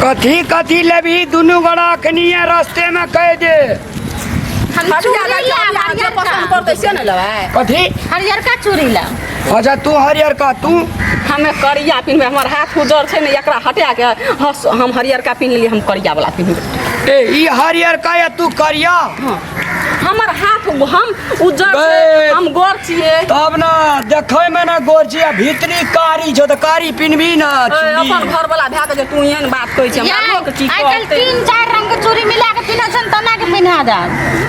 कथी कथी लेबही दुनू गोड़ा अखनिये रस्ते में कह दे। हम चूड़ी लाब जे पसंद हरियरका। पड़तै से ने लेबै। कथी? हरियरका चूड़ी लाब। अच्छा तू हरियरका, तू? हमे करिया पिन्हबै, हमर हाथ उजर छै ने, एकरा हटा के हस हम हरियरका पिन्ह लेलियै, हम करिया वाला पिन्हबै। ए ई हरियरका या तू करिया? हाँ, हमर हाथ हम उज्जर छै, बे। हम गोर छियै। तब ना देखै में ना गोर छी आ भीतरी कारी छौ तऽ कारी पिन्हबी ना ए, चूड़ी। अपन घर वाला भए के जे तू एहन बात कहै छै, हमरा यार, लोक की आइ काल्हि कहतै? तीन चारि रंग के चूड़ी मिला के पिन्है छै ने, तना के पिन्हा देब।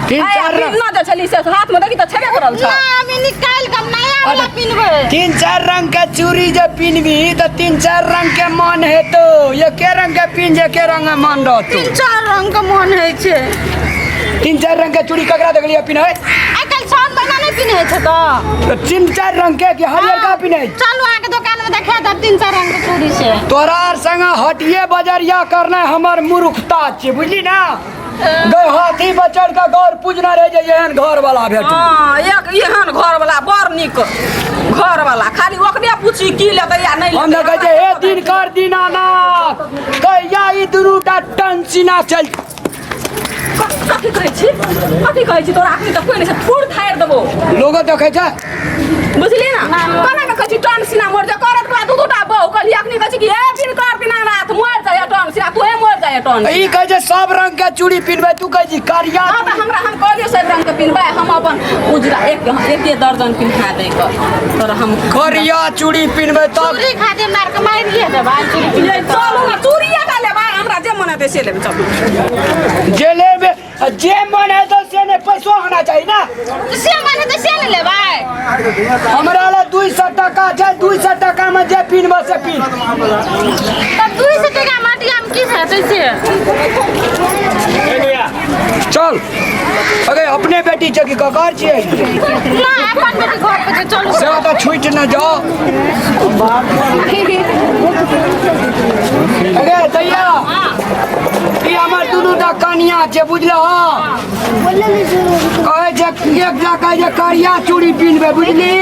तीन ए, चार रंग पिन्हना जे छली से हाथ में देखी तऽ छेबे करल छौ। ना, हम ई निकालि के हम नया वाला पिन्हबै। तीन चार रंग के चूड़ी जे पिन्हबी तऽ तीन चार रंग के मन हेतौ, एके रंग के पिन्ह एके रंग के मन रहतौ। तीन चार रंग के मन होइ छै। तीन चार रंग के चूड़ी ककरा देखलियै पिन्है? आइ काल्हि सावन महीना नहि पिन्है छै तऽ। तऽ तीन चार रंग के कि हरियर का पिन्है? चलू अहाँके दोकान में देखा देब तीन चार रंग के चूड़ी से। तोरा आर संगे हटिये बजरिया करनाइ हमर मूर्खता छियै, बुझली ना? गै हाथी पर चढ़ के गौर पूजना रह जाइए, एहन घर वाला भेटू। हाँ, एक एहन घर वाला बड़ नीक घर वाला, खाली ओकरे पूछी की लेतै या नहि हम लेतै। तऽ कहै छियै हे दिनकर दीनानाथ कहिया ई दुनू टा टनसीना चल। कथी कहै छी, कथी कहै छी तोरा? अखनी तऽ कोइ नहि छै, थूर थारि देबो। लोगो देखै छै, बुझली ना? कोना के कहै छी टन सीना मर जा करत बा दू दूटा बहु कहली, अखनी कहै छी कि हे दिनकर दीनानाथ मर जाय टन सीना, तू हे मर जाय टन। ई कहै छै सब रंग के चूड़ी पिन्हबै, तू कहै छी करिया। हाँ तऽ हमरा हम कहलियो सब रंग के पिन्हबै, हम अपन उजरा एक एके दर्जन पिन्हा दै के तोरा हम करिया चूड़ी पिन्हबै तब चूड़ी खातिर मार के मारिए देबै चूड़ी पिन्हबै। चलू ना, चूड़िए टा लेबै, हमरा जे मन हेतै से लेबै, चलू। जे लेबै जे मन हेतौ से नहि, पैसो होना चाही ना। से मन हेतै से ने लेबै। हमरा लग 200 टका छै, 200 टका में जे पिन्हबै से पिन्ह। तब 200 टका माटिया में की हेतै से? चल अगे अपने बेटी छै कि ककर छियै? ना, अपन बेटी घर पर छै, चलू। से तऽ छूटि न जाओ। अगे दैया ई हमर दुनू टा कनिया छै, बुझलहो? कहै छै एकटा कहै छै करिया चूड़ी पिन्हबै, बुझली?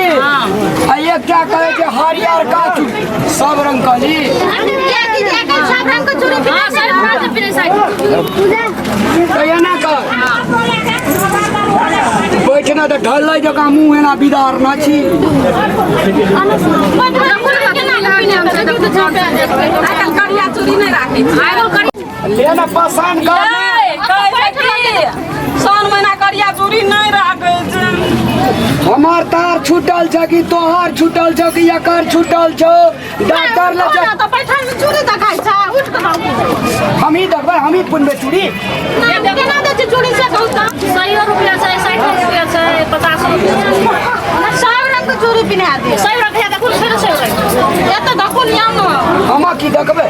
आ एकटा कहै छै हरियर का चूड़ी, सब रंग कहली। ये दीदी आइ काल्हि सब रंग के चूड़ी पिन्है छै। तऽ एना कर बैठना तऽ ढलै जकाँ मुँह एना बिदार न छी। आइ काल्हि करिया चूड़ी नहि राखै छै। ले ना पसंद कर ना। ए, कहै छै कि सावन महीना करिया चूड़ी नहि राखै छै। हमर तार छूटल छै कि तोहर छूटल छौ कि एकर छूटल छौ? डॉक्टर लग जा। तऽ बैठल में चूड़ी देखाइ छै, उठ के बाबू। हमही देखबै, हमही पुनबै चूड़ी। ना, केना दै छै चूड़ी से कहू तऽ? 100 रुपया छै, 60 रुपया छै, 50 रुपया छै। सब रंग के चूड़ी पिन्हा दे। 100 रुपया देखू ने, फेरो 100 रुपया। एतऽ देखू ने, आउ ने। हम की देखबै?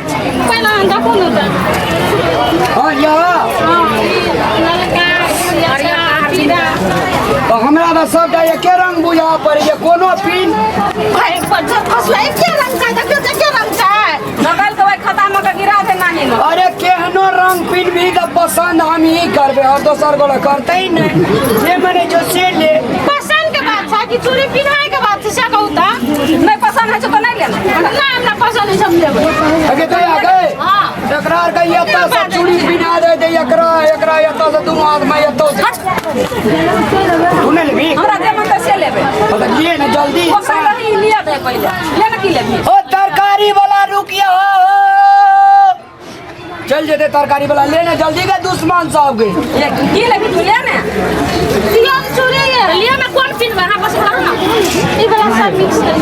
पहिने अहाँ देखू ने तऽ। हाँ यहाँ। हाँ, ई ललका, हरियर, पीरा। तऽ हमरा तऽ सबटा एके रंग बुझा पड़ै छै, कोनो पिन। भाई, पर फसला एके रंग छै, देखियौ तऽ एके रंग छै। निकालि के ओहि खाता मे के गिरा दे नानी मे। अरे केहनो रंग पिन्हबी तऽ पसंद हम ही करबै, और दोसर गोला करतै नहि। जे मने जो से ले। पसंद के बात छै कि चूड़ी पिन्हाय के बात छै से कहू तऽ? नहि पसंद होइ छै तऽ नहि लेना। ना, हमरा पसंद है, हम लेबै। अगे तो आ गए। हाँ। एकरा आर के एतऽ से चूड़ी पिन्हा दे दे, एकरा एकरा एतऽ से दुनू हाथ में एतऽ से। तू नहि लेबी? हमरा जे मन से लेबै। हाँ तऽ लिए ने जल्दी। पैसा रही लिअ दे पहिले, ले ने की लेबही? ओ तरकारी वाला रुकिया हो, चल जेते तरकारी वाला, ले ने जल्दी के दुश्मन सब के। ले, की लेबही तू ले ने। दियौ ने चूड़ी ये। लिअ ने, कोन पिन्हबै अहाँ पसंद करू ने। ई वाला सब मिक्स कर।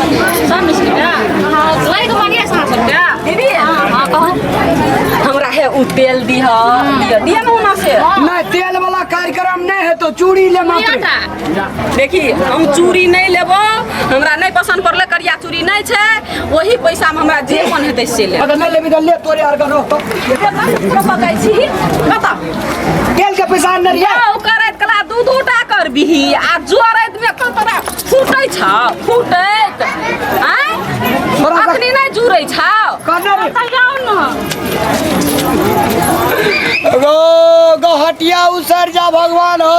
सब मिक्स करबै? हाँ, लैके बढ़िआँ छै अहाँ सबके। दीदी। हाँ कहू। हमरा हे उ तेल दिह, दिह दिह ने ओना से। नहीं तेल वाला कार्यक्रम नहीं है तो चूड़ी ले मात्र। लिअ। देखी हम चूड़ी नहि लेबो, हमरा नहि पसंद पड़लै, करिया चूड़ी नहि छै, ओही पैसा में हमरा जे मन हेतै से लेब। अगर नहीं लेबी तो ले तोरे आर के रोक। कतऽ छी कतऽ? तेल के पैसा नहि रिया। ओ करैत कला दू दू टा करबिही आ जोड़ैत में कतरा फूटै छौ, फूटैत आँय थोड़ा सा- अखनी नहि जुड़ै छौ। करना रे। तऽ जाउ ने। गो गो हटिया उसर जा भगवान हो।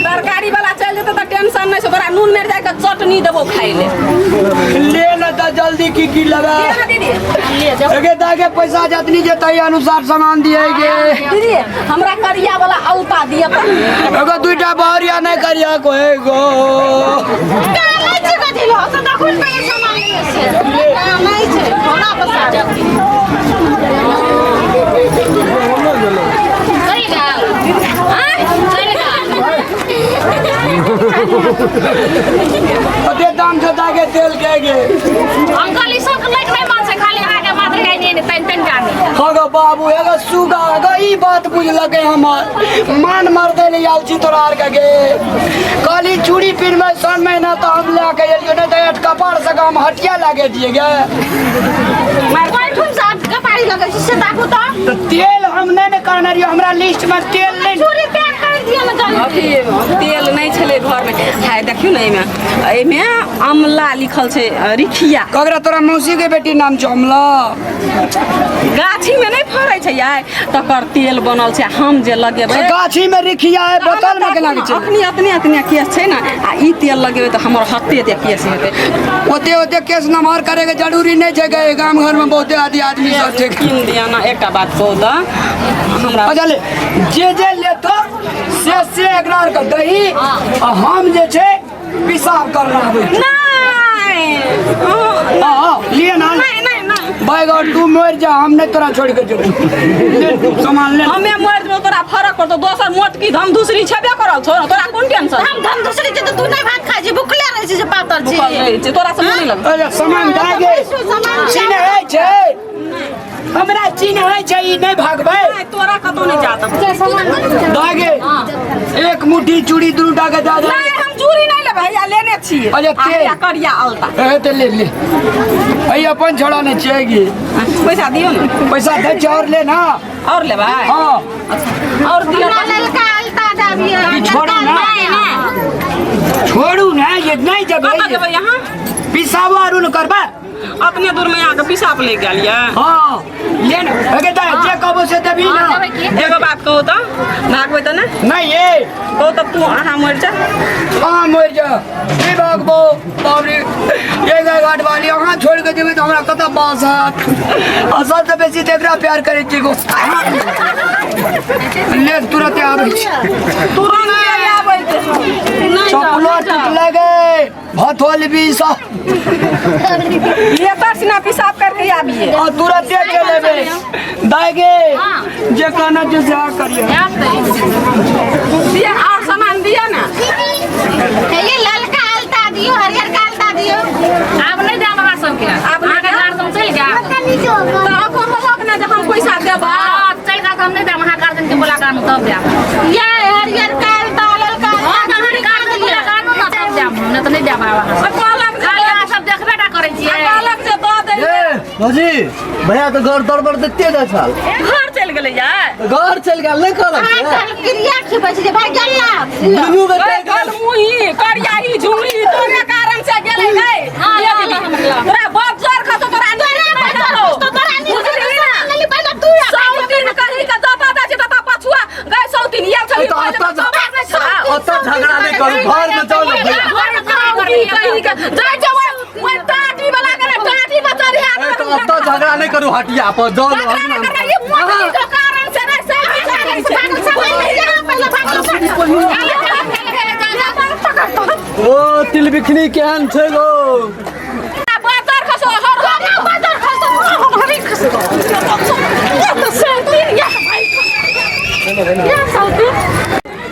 तरकारी वाला चलि। जेतै तऽ टेंशन नहि छै, तोरा नून मिरचाइ के चटनी देबो खाइ ले। ले न तऽ जल्दी की की लेबै? दे ना दीदी। ले जाओ। एगे दागे पैसा जतनी जेतै अनुसार सामान दिए गे। दीदी हमरा करिया वाला अलता दिअ तऽ। एगो दुईटा बहरिया नहि करिया को एगो। नहि छै कथी लो तऽ देखो ने पहिले सामान लेने से नहि छै हमरा पसार। चलि गेल। आँय? चलि गेल। कते दाम छै दागे तेल के गे? अंकल ई सब लैक नहि मन छै, खाली अहाँके मात्र गाय नहि तनि तनि गानी। हँ गो बाबू, एगो सुगा गो ई बात बुझलकै हमर मान मार दै ले आयल छी तोरा आरके गे। कहली चूड़ी पिन्हबै सन महीना तऽ हम लए के एलियो, नहि तऽ कपार से हम हटिया लए दिए गे। ओहिठुन से कपारी लगै छै से ताकू तऽ। तऽ तेल हम नहि ने कहने रहियो, हमरा लिस्ट में तेल नहि। चूड़ी पैक कर दिअ ने जल्दी। अथी तेल नहि छलै घरमे। हाय देखियौ ने, एहिमे एहिमे अमला लिखल छै, रिखिया। ककरा? तोरा मौसी के बेटी नाम छौ अमला? गाछीमे नहि फड़ै छै यार, तकर तेल बनल छै, हम जे लगेबै। गाछी में रिखिया है, बोतल में केना के छै? अखनी अतने अतने केस छै ने, आ ई तेल लगेबै तऽ हमर हत्ते एते केस हेतै। ओते ओते केस नमहर करे के जरूरी नहीं छै गे, गाम घर में बहुते आदि आदमी सब छै। कीन दिअ ने, एकटा बात कहू तऽ हमरा। अच्छा ले, जे जे लेतो से से एकरा आर के दही आ हम जे छै पिसाब करना आबै। नहि। हाँ हाँ लिए ना। नहि नहि नहि। बाय गॉड, तू मर जा, हम नहीं तोरा छोड़ के जेबो। ले तू सामान ले। हमे मरि जेबौ तोरा फरक पड़तौ? दोसर मोटकी धम धुसरी छेबे करल छौ ने, तोरा कोन टेंशन? हम धम दूसरी छै तऽ तू नहि भात खाइ छी, भुखले रहै छी जे पातर छी। भूखल रहै छै, तोरा से मोन नहि लगतौ। अरे सामान दए गे। सामान चिन्है छै हमरा, चिन्है छै ई, नहि भागबै। नहि, तोरा कतौ नहि जात। दए गे, एक मुट्ठी चूड़ी दूटा के दए दे। नहि, हम चूड़ी नहि लेबै, हैया लेने छियै। अच्छा, आ तेल। हैया करिया अलता। ए तऽ ले ले, अई अपन छोड़ा नहि छियै गे। पैसा दियौ ने। पैसा दे छै और ले ना। और लेबै? हाँ। और दियौ। हमरा ललका अलता दाबियै। ई छोड़ू ना। छोड़ू ना, ये नहीं कतऽ जेबै। जेबै यहाँ? पिसाबो आरू न करबै। अपने दूर में आके पिसाब ले गेल ये? हाँ ले ना, अगे दा जे कहबो से देबी ना। देबै की? एगो बात कहू तऽ भागबै तऽ ने? नहीं ये। कहू तऽ तू अहाँ मरि जा। हाँ मरि जा, नहीं भागबो। बाप रे, ये गाय घाट वाली अहाँ छोड़ के जेबै तऽ हमरा कतऽ बास हैत? आ सबसँ बेसी तऽ एकरा प्यार करै छी गो। ले, तुरते आबै छी। तुरंत आबै छै। नहि चप्पलो टूटले गे, भथोल भी सब। लेतर सिना पिसाब करके आबिए। आ तुरते चल एबै। दाइ गे, जे कहना छै से करिए। दिया और सामान दिया ना। ये ललका अलता दियो, हरियर का अलता दियो। आब नहि देब अहाँ सबके। आब नहि अहाँके देब? गार्जियन चलि गेल। तऽ कहलक ने जे हम पैसा देबै। हँ, चलि गेल तऽ हम नहि देब, अहाँ गार्जियन के बोला कऽ आनू तब देब। ये हरियर का अलता, ललका। हँ तऽ अहाँ गार्जियन बोला कऽ आनू ने तब देब हम, नहि तऽ नहि देब आब अहाँ आ सब। कहलक जे खाली अहाँ सब देखबे टा करै आ छियै। कहलक जे दऽ दै। ए भौजी, भैया तऽ घर दरबर देखते जाइ छल। घर चलि गेलै यार। घर चलि गेल नहि कहलक से? क्रिया खिबै छै जे भाई गेला। दुनू गोटे ओए गेल। मुही करियाही झुमरी तोरे कारण से गेलै नै। हाँ, ये दीदी, तोरा बाप जोर खसो, तोरा नीक नहि हेतौ। तोरा नीक बुझलिही ना? लेली पहिले तू आ। सौतीन कही के जतऽ जाइ छै ततऽ पछुआ गै सौतीन आयल छली। तऽ पहिले अतऽ तऽ बात नहि छौ। ओतऽ झगड़ा नहि करू, घरमे जाउ ने भैया। घरमे झगड़ा करबै। कही के जाइ छै ओइ टाटी वाला के टाटी पर चढ़िया। ए, तऽ ओतऽ झगड़ा नहि करू, हटिया पर जाउ ने। झगड़ा नहि करबै, ई मोटरी के कारण से रे से करै छै। पहिले भागल ओ तिलबिखनी केहन छै गो? बाजार खसो हर हर बाजार खसो, हर खसो। सौतीन या भाई या सौतीन,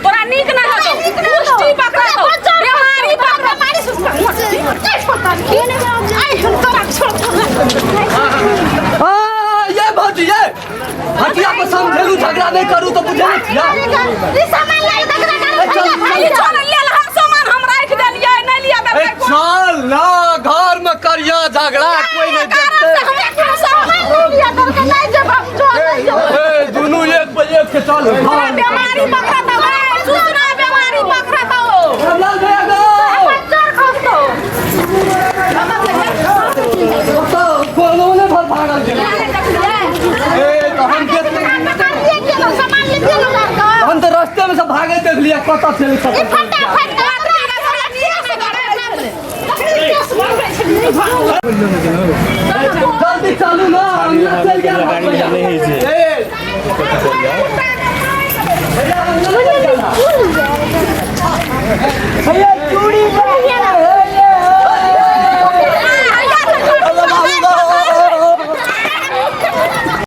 तोरा नीक ना हेतौ, पुष्टि पकड़तौ, बीमारी पकड़तौ। आ, ये भौजी, ये हटिया पर समझेलू झगड़ा नहि करू तऽ बुझै नहि छियै? ई चल लेल हम सामान हम राखि देलियै, नहि लिअ ए, देबै। चल ना घर में करिया झगड़ा, कोई नहीं देखते। ए, दुनू एक पे एक के चल घर में। बीमारी पकड़तौ, ए, सुसना बीमारी पकड़तौ। रामलाल भैया गो, तो कोनो ने भर भागल गेलै। ए, तऽ हम देखले, हम तऽ रास्ते में से भागे देख लिया, कतऽ चलि। फटाफट। जल्दी चलू ना, अंगना चलि गेल भैया। ए, भैया।